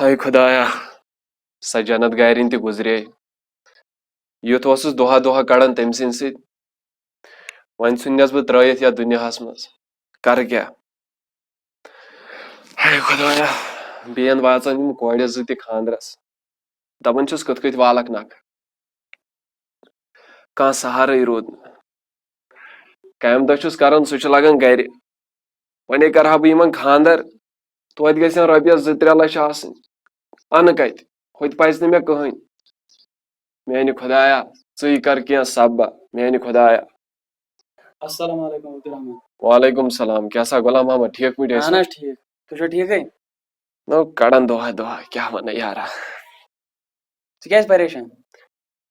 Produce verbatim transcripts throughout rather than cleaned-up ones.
ہاے خۄدایا، سۄ جنت گارِنۍ تہِ گُزرے۔ یُتھ اوسُس دۄہا دۄہا کڑان تٔمۍ سٕنٛدۍ سۭتۍ۔ وۄنۍ ژھٕننس بہٕ ترٲیِتھ یتھ دُنیاہس منٛز۔ کرٕ کیٛاہ؟ ہاے خۄدایا، بیٚین واژان یِم کورِ زٕ تہِ خاندرس۔ دپان چھُس، کِتھ کٔنۍ والکھ نکھٕ؟ کانٛہہ سہارٕے روٗد نہٕ۔ کامہِ دۄہ چھُس کران، سُہ چھُ لگان گرِ۔ وۄنۍ کرٕ ہا بہٕ یِمن خاندر، توتہِ گژھن رۄپیس زٕ ترٛےٚ لچھ آسٕنۍ۔ انہٕ کتہِ؟ ہُتہِ پزِ نہٕ مےٚ کٕہٕنۍ۔ میانہِ خۄدایا، ژٕے کر کینٛہہ سببہ، میانہِ خۄدایا۔ السلام علیکم عبدالرحمان۔ وعلیکم السلام، کیٛاہ سا غلام محمد، ٹھیٖک پٲٹھۍ ٲسوا؟ اہن حظ، ٹھیٖک۔ تُہۍ چھِوا ٹھیٖکٕے؟ نو، کڑان دۄہے دۄہے، کیٛاہ ونہٕ یارا۔ ژٕ کیٛازِ پریشان؟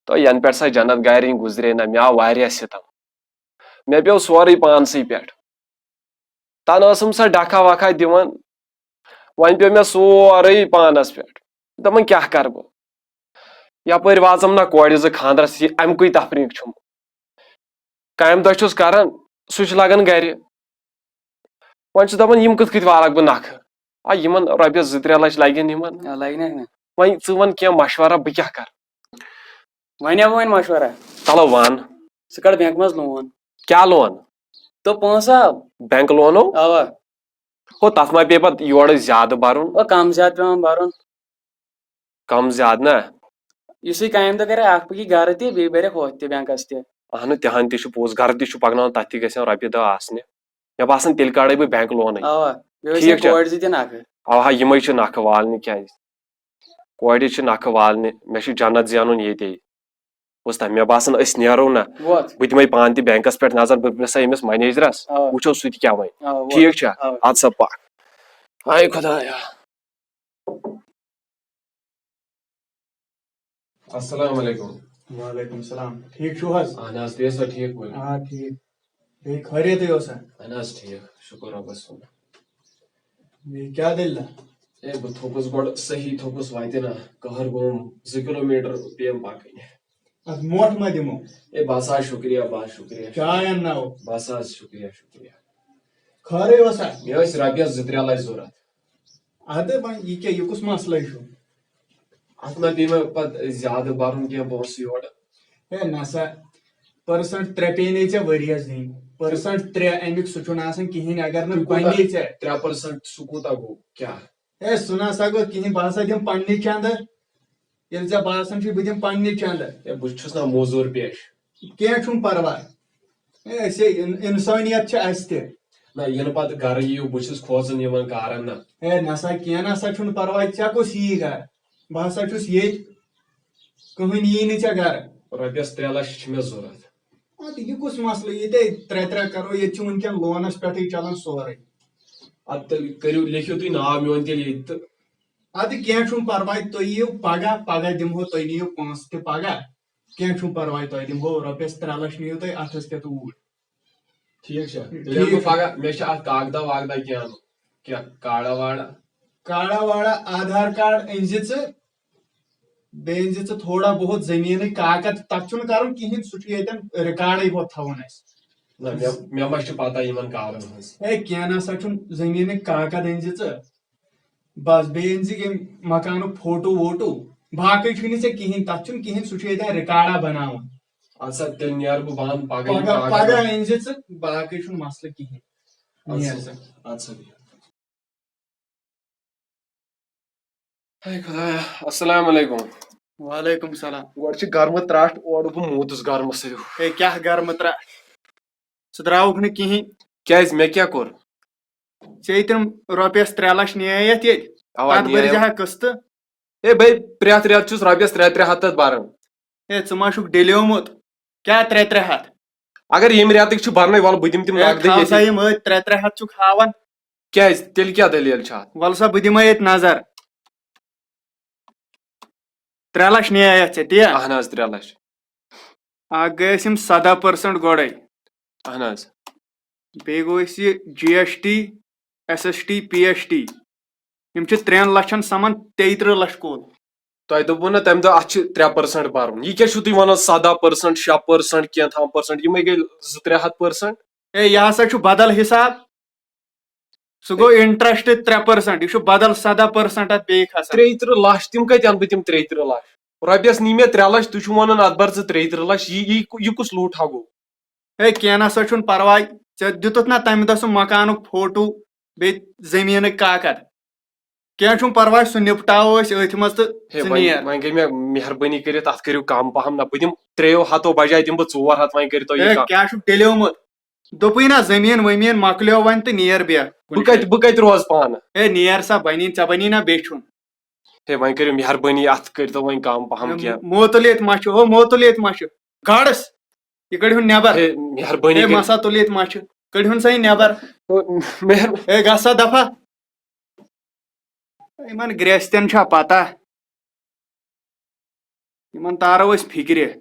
تو ینہٕ پٮ۪ٹھ سۄ جنت گارِنۍ گُزرے نہ، مےٚ آو واریاہ ستم۔ مےٚ پیوٚو سورُے پانسٕے پٮ۪ٹھ۔ تَنہٕ ٲسٕم سۄ ڈکھا وکھا دِوان، وۄنۍ پیوٚو مےٚ سورُے پانس پٮ۪ٹھ۔ دَپان کیٛاہ کرٕ بہٕ؟ یپٲرۍ واژم نہ کورِ زٕ خاندرس، یہِ اَمہِ کُے تفریٖق چھُم۔ کامہِ دۄہ چھُس کران، سُہ چھُ لگان گرِ۔ وۄنۍ چھُ دَپان، یِم کِتھ کٔنۍ والکھ بہٕ نکھٕ؟ آ، یِمن رۄپیس زٕ ترٛےٚ لچھ لگن یِمن۔ آ، لگہِ نہ، نہ۔ وۄنۍ ژٕ وَن کینٛہہ مشورہ، بہٕ کیٛاہ کرٕ؟ وۄنۍ ہا وۄنۍ مشورہ۔ چلو وَن۔ ژٕ کڑ بینک منٛز لون۔ کیٛاہ لون؟ تو پونٛسہٕ آو۔ بینک لونو؟ اوا۔ ہو، تَتھ ما پیٚیہِ پَتہٕ یورٕ زیادٕ بَرُن؟ او، کم زیادٕ پٮ۪وان بَرُن۔ کم زیادٕ نا؟ یُسٕے کامہِ دۄہ کرِ، اکھ پَکی گرٕ تہِ، بیٚیہِ بَرِ ہُتھ تہِ بینکَس تہِ۔ اَہنُو، تِہن تہِ چھُ پوٚز، گرٕ تہِ چھُ پَکناوُن، تَتھ تہِ گژھن رۄپیہِ دہ آسنہِ۔ مےٚ باسان، تیٚلہِ کَڑے بہٕ بینک لونٕے۔ اوا، بیٚیہِ ٲسۍ ٹھیٖک چھا؟ کورِ زٕ تہِ نَکھٕ۔ اَوا، یِمے چھِ نَکھٕ والنہِ، کیٛازِ؟ کورِ چھِ نَکھٕ والنہِ، مےٚ چھُ جنت زینُن ییٚتے۔ بوٗزتھا، مےٚ باسان، أسۍ نیرو نہ۔ ووت۔ بہٕ دِمے پانہٕ تہِ بینکس پٮ۪ٹھ نظر، بہٕ پرٛژھے أمِس منیجرس، آ۔ وٕچھو سُہ تہِ کیٛاہ وَنہِ۔ آ، ووت۔ ٹھیٖک چھا؟ آ۔ اَدٕ سا پکھ۔ ہاے خۄدایا۔ السلام علیکم۔ وعلیکم السلام۔ ٹھیٖک چھِو حظ؟ اہن حظ، تُہۍ ٲسوا ٹھیٖک پٲٹھۍ؟ آ، ٹھیٖک۔ بیٚیہِ خٲریتٕے اوسا؟ اہن حظ، ٹھیٖک، شُکُر رۄبس کُن۔ بیٚیہِ کیٛاہ دٔلیٖلہ؟ ہے، بہٕ تھوٚکُس گۄڈٕ صحیح، تھوٚکُس وَتہِ نا، قہر گوٚوُم، زٕ کِلوٗ میٖٹر پیٚیَم پَکٕنۍ۔ اَتھ موٹھ ما دِمو؟ ہے، بَس حظ، شُکریہ، بَس، شُکریہ۔ چاے اَنناوو؟ بَس حظ، شُکریہ، شُکریہ۔ خٲرٕے اوسا؟ مےٚ ٲسۍ رۄپیَس زٕ ترٛےٚ لَچھ ضوٚرَتھ۔ اَدٕ وۄنۍ یہِ کیٛاہ، یہِ کُس مسلَے چھُ؟ اَتھ ما پیٚیہِ مےٚ پَتہٕ زیادٕ بَرُن کینٛہہ پونٛسہٕ یورٕ؟ ہے نسا، percent ترٛےٚ پیٚیہِ نے ژےٚ ؤریَس دِنۍ۔ Percent ترٛےٚ اَمیُک سُہ چھُنہٕ آسان کِہیٖنۍ، اگر نہٕ تُہۍ کوٗتاہ، بَنے ژےٚ۔ ترٛےٚ percent سُہ کوٗتاہ گوٚو؟ کیٛاہ؟ ہے، سُہ نہ سا گوٚو کِہیٖنۍ، بہٕ ہسا دِمہٕ پننہِ چندٕ۔ ییٚلہِ ژےٚ باسان چھُے بہٕ دِمہٕ پننہِ چندٕ۔ ہے، بہٕ چھُس نہ موٚزوٗر پیش۔ کینٛہہ چھُنہٕ پرواے۔ ہے، أسے اِن-، اِنسٲنیت چھِ اَسہِ تہِ۔ نہ، یِنہٕ پتہٕ گرٕ یِیِو، بہٕ چھُس کھوژان یِمن کارن نہ۔ ہے، نہ سا، کینٛہہ نہ سا چھُنہٕ پرواے، ژےٚ کُس یِیہِ گرٕ؟ بہٕ ہسا چھُس ییٚتہِ، کٕہٕنۍ یِیہِ نہٕ ژےٚ گرٕ۔ رۄپیس ترٛےٚ لچھ چھِ مےٚ ضوٚرتھ۔ اَدٕ یہِ کُس مسلہٕ؟ ییٚتے ترٛےٚ ترٛےٚ کرو، ییٚتہِ چھُ وٕنکیٚن لونس پٮ۪ٹھٕے چلان سورُے۔ اَدٕ تیٚلہِ کٔرِو، لیکھِو تُہۍ ناو میون تیٚلہِ ییٚتہِ تہٕ۔ اَدٕ کینٛہہ چھُنہٕ پرواے، تُہۍ یِیِو پگاہ، پگاہ دِمہو، تُہۍ نِیِو پونٛسہٕ تہِ پگاہ، کینٛہہ چھُنہٕ پرواے، تۄہہِ دِمہو رۄپیَس ترٛےٚ لَچھ، نِیِو تُہۍ اَتھَس کٮ۪تھ اوٗرۍ۔ ٹھیٖک چھا؟ تیٚلہِ ٹھیٖک اَنہٕ بہٕ چھُ۔ پگاہ، مےٚ چھِ اَتھ کاغدہ واغدہ کینٛہہ اَنُن، کینٛہہ کاڑا واڑا۔ کاڑا واڑا، آدھار کارڈ أنۍ زِ ژٕ، بیٚیہِ أنۍ زِ ژٕ تھوڑا بہت زٔمیٖنٕکۍ کاکد، تَتھ چھُنہٕ کَرُن کِہیٖنۍ، سُہ چھُ ییٚتٮ۪ن رِکارڈٕے ہوت تھاوُن اَسہِ۔ نہ، مےٚ، مےٚ ما چھِ پَتہ یِمَن کارَن ہٕنٛز۔ ہے، کینٛہہ نہ سا چھُنہٕ، زٔمیٖنٕکۍ کاکد أنۍ زِ ژٕ۔ بس، بیٚیہِ أنۍ زِ ییٚمہِ مکانُک فوٹو ووٹو۔ باقٕے چھُنہٕ ژےٚ کِہیٖنۍ، تَتھ چھُنہٕ کِہیٖنۍ، سُہ چھُ ییٚتٮ۪ن رِکارڈا بناوُن۔ اَدٕ سا، تیٚلہِ نیرٕ بہٕ، بہٕ اَنہٕ پگاہ یِم پگاہ، کاغذ۔ پگاہ أنۍ زِ ژٕ، باقٕے چھُنہٕ مسلہٕ کِہیٖنۍ۔ اَدٕ سا، نیر ژٕ۔ اَدٕ سا، بِہِو۔ ہے خۄدایا، السلام علیکم۔ وعلیکم السلام۔ گۄڈٕ چھِ گرمہٕ ترٛٹھ، اورٕ بہٕ موٗدُس گرمہٕ سۭتۍ۔ ہے، کیٛاہ گرمہٕ ترٛٹھ؟ ژٕ درٛاوُکھ نہٕ کِہیٖنۍ۔ کیٛازِ، مےٚ کیٛاہ کوٚر؟ ژےٚ ییٚتٮ۪ن رۄپیَس ترٛےٚ لَچھ نِیایَتھ ییٚتہِ، اَوا، پَتہٕ نِیایَم۔ بٔرۍ زِ ہا قٕسطٕ۔ ہے، بے، پرٛٮ۪تھ رٮ۪تہٕ چھُس رۄپیَس ترٛےٚ، ترٛےٚ ہَتھ تَتھ بَران۔ ہے، ژٕ ما چھُکھ ڈیلیومُت؟ کیٛاہ ترٛےٚ، ترٛےٚ ہَتھ؟ اگر ییٚمہِ رٮ۪تٕکۍ چھِ بَرنَے، وَلہٕ بہٕ دِمہٕ تِم ہے، نقدٕے تھاو سا ییٚتی۔ یِم أتھۍ، ترٛےٚ، ترٛےٚ ہَتھ چھُکھ ہاوان۔ کیٛازِ؟ تیٚلہِ کیٛاہ دٔلیٖل چھِ اَتھ؟ وَلہٕ سا، بہٕ دِمَے ییٚتہِ نظر۔ ترٛےٚ لَچھ نِیایَتھ ژےٚ، تی یا؟ اَہَن حظ، ترٛےٚ لَچھ۔ اَکھ گٔے اَسہِ یِم سَداہ percent گۄڈَے۔ اَہَن حظ۔ بیٚیہِ گوٚو اَسہِ یہِ GST، SST، PST۔ یِم چھِ ترٛٮ۪ن لَچھَن سَمان تیٚیہِ تٕرٛہ لَچھ کُل۔ تۄہہِ دوٚپوُ نہ تَمہِ دۄہ اَتھ چھِ ترٛےٚ percent بَرُن۔ یہِ کیٛاہ چھُو تُہۍ وَنان؟ سَداہ percent، شےٚ percent، کینٛہہ تام percent، یِمَے گٔے زٕ ترٛےٚ ہَتھ percent۔ ہے، یہِ ہسا چھُ بدل حساب۔ سُہ گوٚو انٹرسٹ ترٛےٚ پٔرسنٹ، یہِ چھُ بدل سداہ پٔرسنٹ اتھ بیٚیہِ کھسان۔ ترٛیہِ ترٕٛہ لچھ، تِم کتہِ انہٕ بہٕ تِم ترٛیہِ ترٕٛہ لچھ؟ رۄپیس نی مےٚ ترٛےٚ لچھ، تُہۍ چھِو ونان اتھ بر ژٕ ترٛیہِ ترٕٛہ لچھ، یہِ یہِ یہِ کُس لوٗٹھ ہا گوٚو؟ ہے، کینٛہہ نہ سا چھُنہٕ پرواے، ژےٚ دیُتُتھ نہ تمہِ دۄہ سُہ مکانُک فوٹو، بیٚیہِ زٔمیٖنٕکۍ کاکد۔ کینٛہہ چھُنہٕ پرواے، سُہ نپٹاوو أسۍ أتھۍ منٛز تہٕ ہے، ژٕ وۄنۍ نیر۔ وۄنۍ گٔے مےٚ مہربٲنی کٔرِتھ، اتھ کٔرِو کم پہم نہ، بہٕ دِمہٕ ترٛیٚیو ہتو بجایہِ دِمہٕ بہٕ ژور ہتھ، وۄنۍ کٔرِو تُہۍ یہِ ہے، کم۔ کیٛاہ چھُکھ ڈیلیومُت؟ دوٚپُے نہ، زٔمیٖن ؤمیٖن مۄکلیو وۄنۍ تہٕ نیر بیٚیہِ۔ بہٕ کتہِ بہٕ کتہِ روزٕ پانہٕ؟ ہے، نیر سا، بنی، ژےٚ بنی نہ بیٚچھُن۔ ہے، وۄنۍ کٔرِو مہربٲنی، اتھ کٔرۍتو وۄنۍ کم پہم کینٛہہ۔ موتُل ییٚتہِ ما چھُ؟ ہو، موتُل ییٚتہِ ما چھُ؟ گاڑس، یہِ کٔڑۍہُن نٮ۪بر۔ ہے، مہربٲنی ہے، کٔرِتھ۔ مسا تُل ییٚتہِ ما چھُ؟ کٔڑۍہُن سا یہِ نٮ۪بر۔ مہر- ہے، گژھ سا دفع۔ یِمن گرٛٮ۪ستٮ۪ن چھا پتہ؟ یِمن تارو أسۍ فِکرِ۔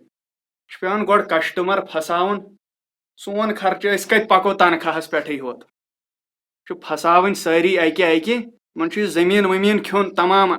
چھُ پٮ۪وان گۄڈٕ کسٹمر پھساوُن۔ سون خرچہٕ، أسۍ کتہِ پکو تنخواہس پٮ۪ٹھٕے ہوت؟ چھُ پھساوٕنۍ سٲری اکہِ اکہِ۔ یِمن چھُ یہِ زٔمیٖن ؤمیٖن کھیوٚن تمامن۔